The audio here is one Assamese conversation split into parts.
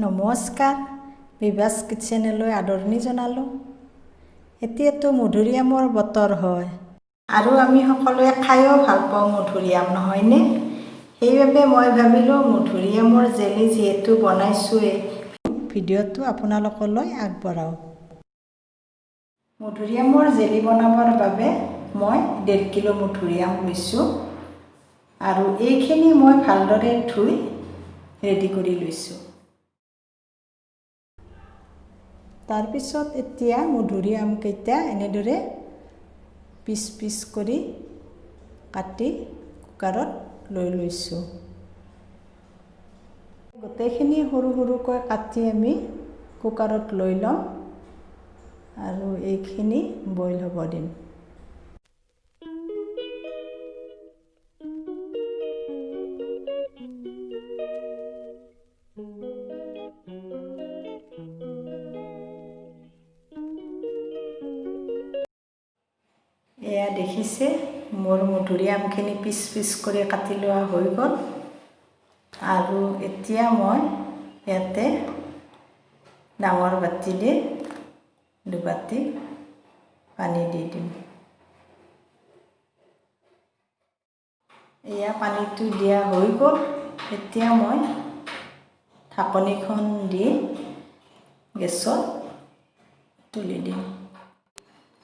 নমস্কাৰ, বিভাস কিটচেনলৈ আদৰণি জনালোঁ। এতিয়াতো মধুৰিআমৰ বতৰ হয় আৰু আমি সকলোৱে খায়ো ভাল পাওঁ মধুৰিআম, নহয়নে? সেইবাবে মই ভাবিলোঁ মধুৰিআমৰ জেলি যিহেতু বনাইছোঁৱেই, ভিডিঅ'টো আপোনালোকলৈ আগবঢ়াওঁ। মধুৰিআমৰ জেলি বনাবৰ বাবে মই 1.5 কিলো মধুৰিআম লৈছোঁ আৰু এইখিনি মই ভালদৰে ধুই ৰেডি কৰি লৈছোঁ। তাৰপিছত এতিয়া মধুৰিআমকেইটা এনেদৰে পিচ পিচ কৰি কাটি কুকাৰত লৈ লৈছোঁ। গোটেইখিনি সৰু সৰুকৈ কাটি আমি কুকাৰত লৈ ল'ম আৰু এইখিনি বইল হ'ব দিম। এয়া দেখিছে, মোৰ মধুৰিআমখিনি পিচ পিচ কৰি কাটি লোৱা হৈ গ'ল। আৰু এতিয়া মই ইয়াতে ডাঙৰ বাতিৰে দুবাতি পানী দি দিম। এয়া পানীটো দিয়া হৈ গ'ল। এতিয়া মই ঢাকনিখন দি গেছত তুলি দিম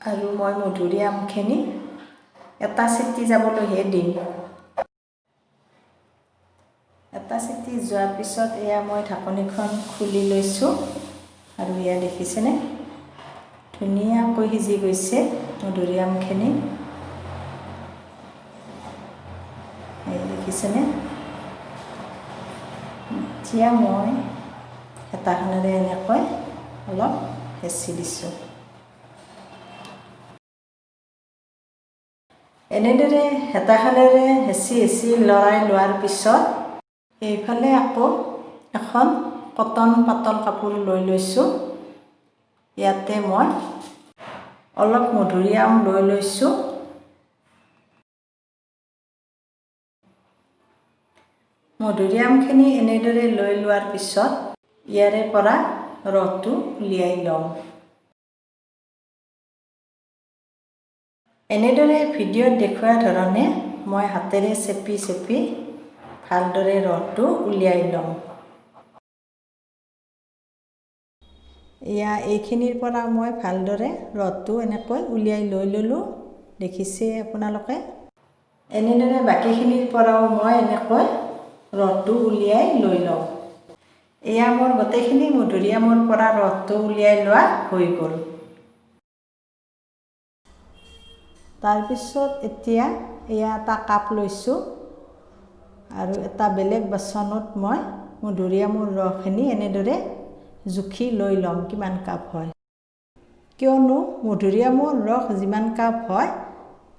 আৰু মই মধুৰিআমখিনি এটা চিটি যাবলৈহে দিম। এটা চিটি যোৱাৰ পিছত এয়া মই ঢাকনিখন খুলি লৈছোঁ আৰু এয়া দেখিছেনে, ধুনীয়াকৈ সিজি গৈছে মধুৰিআমখিনি। এই দেখিছেনে? এতিয়া মই হেতাখনেৰে এনেকৈ অলপ হেঁচি দিছোঁ। এনেদৰে হেতাখনেৰে হেঁচি হেঁচি লৰাই লোৱাৰ পিছত এইফালে আকৌ এখন কটন পাতল কাপোৰ লৈ লৈছোঁ। ইয়াতে মই অলপ মধুৰিআম লৈ লৈছোঁ। মধুৰিআমখিনি এনেদৰে লৈ লোৱাৰ পিছত ইয়াৰে পৰা ৰসটো উলিয়াই ল'ম। এনেদৰে ভিডিঅ'ত দেখুওৱা ধৰণে মই হাতেৰে চেপি চেপি ভালদৰে ৰসটো উলিয়াই ল'ম। এয়া এইখিনিৰ পৰা মই ভালদৰে ৰসটো এনেকৈ উলিয়াই লৈ ল'লোঁ, দেখিছে আপোনালোকে। এনেদৰে বাকীখিনিৰ পৰাও মই এনেকৈ ৰসটো উলিয়াই লৈ ল'ম। এয়া মোৰ গোটেইখিনি মধুৰিআমৰ পৰা ৰসটো উলিয়াই লোৱা হৈ গ'ল। তাৰপিছত এতিয়া এয়া এটা কাপ লৈছোঁ আৰু এটা বেলেগ বাচনত মই মধুৰিআমৰ ৰসখিনি এনেদৰে জুখি লৈ ল'ম কিমান কাপ হয়। কিয়নো মধুৰিআমৰ ৰস যিমান কাপ হয়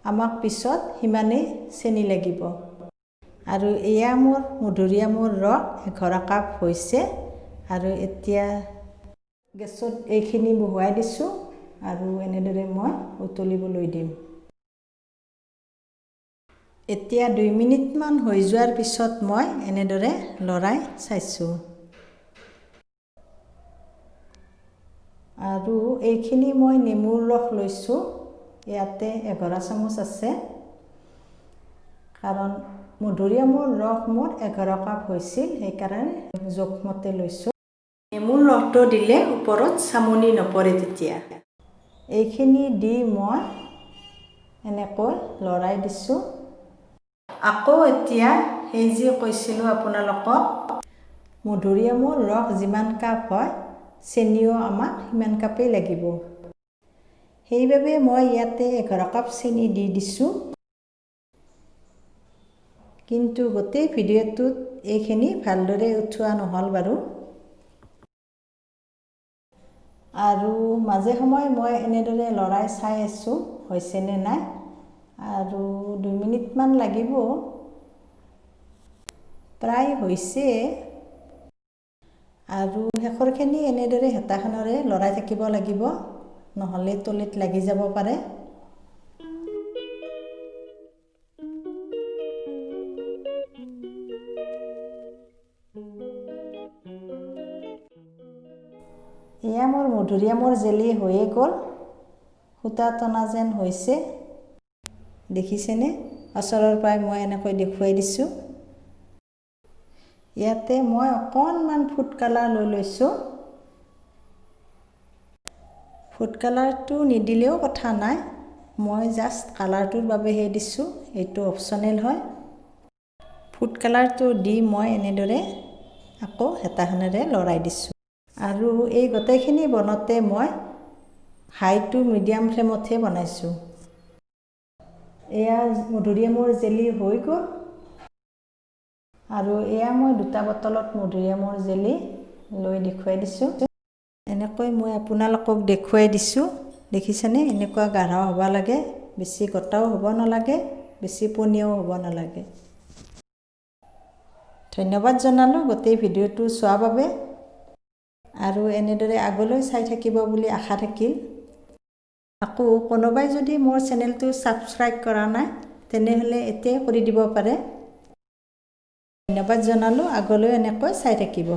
আমাক পিছত সিমানেই চেনি লাগিব। আৰু এয়া মোৰ মধুৰিআমৰ ৰস 11 কাপ হৈছে। আৰু এতিয়া গেছত এইখিনি বহুৱাই দিছোঁ আৰু এনেদৰে মই উতলিবলৈ দিম। এতিয়া 2 মিনিটমান হৈ যোৱাৰ পিছত মই এনেদৰে লৰাই চাইছোঁ। আৰু এইখিনি মই নেমুৰ ৰস লৈছোঁ, ইয়াতে 11 চামুচ আছে, কাৰণ মধুৰিআমৰ ৰস মোৰ 11 কাপ হৈছিল, সেইকাৰণে জোখমতে লৈছোঁ। নেমুৰ ৰসটো দিলে ওপৰত চামনি নপৰে তেতিয়া। এইখিনি দি মই এনেকৈ লৰাই দিছোঁ। আকৌ এতিয়া সেই যে কৈছিলোঁ আপোনালোকক, মধুৰিআমৰ ৰস যিমান কাপ হয় চেনিও আমাক সিমান কাপেই লাগিব। সেইবাবে মই ইয়াতে 11 কাপ চেনি দি দিছোঁ। কিন্তু গোটেই ভিডিঅ'টোত এইখিনি ভালদৰে উঠোৱা নহ'ল বাৰু। আৰু মাজে সময়ে মই এনেদৰে লৰাই চাই আছোঁ হৈছেনে নাই। আৰু 2 মিনিটমান লাগিব, প্ৰায় হৈছে। আৰু শেষৰখিনি এনেদৰে হেতাখনেৰে লৰাই থাকিব লাগিব, নহ'লে তলিত লাগি যাব পাৰে। এয়া মোৰ মধুৰিআমৰ জেলি হৈয়ে গ'ল। সূতা টনা যেন হৈছে, দেখিছেনে? ওচৰৰ পৰাই মই এনেকৈ দেখুৱাই দিছোঁ। ইয়াতে মই অকণমান ফুড কালাৰ লৈ লৈছোঁ। ফুড কালাৰটো নিদিলেও কথা নাই, মই জাষ্ট কালাৰটোৰ বাবেহে দিছোঁ, এইটো অপশ্যনেল হয়। ফুড কালাৰটো দি মই এনেদৰে আকৌ হেতাখনেৰে লৰাই দিছোঁ। আৰু এই গোটেইখিনি বনাওঁতে মই হাই টু মিডিয়াম ফ্লেমতহে বনাইছোঁ। এয়া মধুৰিআমৰ জেলি হৈ গ'ল। আৰু এয়া মই দুটা বটলত মধুৰিআমৰ জেলি লৈ দেখুৱাই দিছোঁ। এনেকৈ মই আপোনালোকক দেখুৱাই দিছোঁ, দেখিছেনে? এনেকুৱা গাঢ় হ'ব লাগে, বেছি গোটাও হ'ব নালাগে, বেছি পনীয়াও হ'ব নালাগে। ধন্যবাদ জনালোঁ গোটেই ভিডিঅ'টো চোৱাৰ বাবে আৰু এনেদৰে আগলৈ চাই থাকিব বুলি আশা থাকিল। আকৌ কোনোবাই যদি মোৰ চেনেলটো ছাবস্ক্ৰাইব কৰা নাই, তেনেহ'লে এতিয়াই কৰি দিব পাৰে। ধন্যবাদ জনালোঁ, আগলৈ এনেকৈ চাই থাকিব।